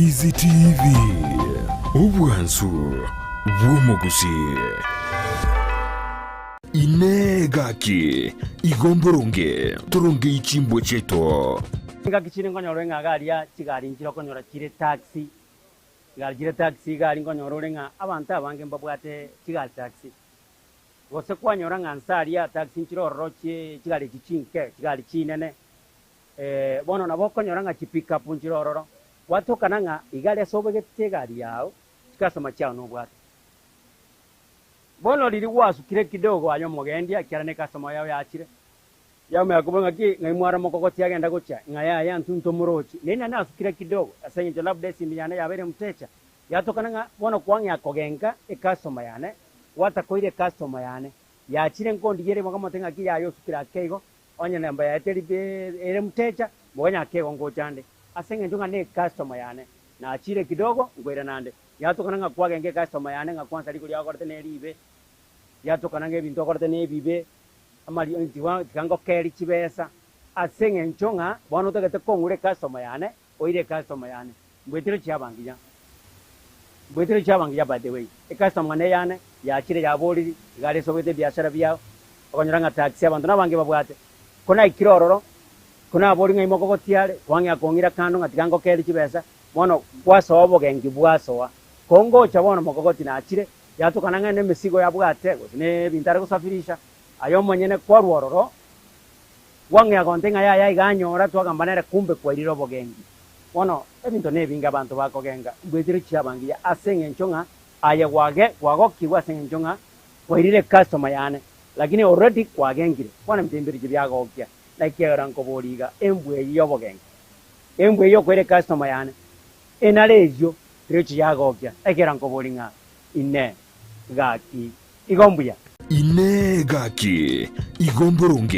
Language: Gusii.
Easy TV, obwansu bw'omogusii. Inee gaki, igo mboronge torongei chimbwa chiaito? Chingaki chire nkonyora ore ng'a iga aria chigari nchire okonyora chire taxi, chigari chire taxi iga aria nkonyora ore ng'a abanto abange mbabwate chigari taxi. Gose kwanyora ng'a nse aria taxi nchire ororo chie chigari echi chinke, chigari chinene, Bono nabo okonyora ng'a chipick-up nchire ororo, gwatokana ng'a iga aria ase obegete egari yao, chikasoma chiao nobwate. Bono riria gwasukire kidogo aye omogendia, ekiagera ne customer yao yachire, yamanya kobua ng'aki ng'ai mware mokogotia agenda gochia, ng'a yaya intwe ntomorochi. Naende naende nasukire kidogo, ase eng'encho labda esimi yane yabeire mtecha, yatokana ng'a bono kwang'ea kogenka ecustomer yane, gwatakoire ecustomer yane, yachire nkondigeria mokamote ng'aki yaya osukire ake igo, Onye nemba yaye teri ere mtecha, moganya akegwa ngocha nde, ase engencho ng'a necustomer yane, nachire kidogo nkoirana nde. Yatokana ng'a kwagenka ecustomer yane ng'a kwansa rigori agokorete neribe, yatokana ng'a ebinto okorete nebibe, amari tiga tiga ngokerie chibesa, ase eng'encho ng'a bono otagete kong'ura ecustomer yane, oire ecustomer yane. Mbwetire chiaba ngiya, mbwetire chiaba ngiya by the way. Ecustomer ng'a neyane, yachire yaboriri, iga are esobogete ebiashara biao, Okonyora ng'a taxi abanto nabange babwate. Ko naikire ororo, ko naboria ng'a imoka gotia are, kwang'ea kong'ira kando ng'a tiga ngokerie chibesa, bono gwasoa obogenki bwasoa. Ko ngocha bono mokogoti nachire, yatokana ng'a nemesigo yabwate gose ne ebinto are gosafirisha, aye omonyene kwarwa ororo, gwang'ea gonte ng'a yaya iga anyora twagamba nere kumbe kwairire obogenki. Bono ebinto nebinge abanto bakogenga, mbwetire chiaba ngiya ase eng'encho ng'a aye gwage gwagokigwa ase eng'encho ng'a Kwairire customer yane lakini already kwagengire bono ebinto mbiriche biagokia naki ekero nkoboria iga embwa eyio yobogengi embwa eyio okoira ecustomer yane enare eyio rirochio yagokia ekero nkoboria ng'a inee gaki igo mbuya. Inee gaki, igo mboronge.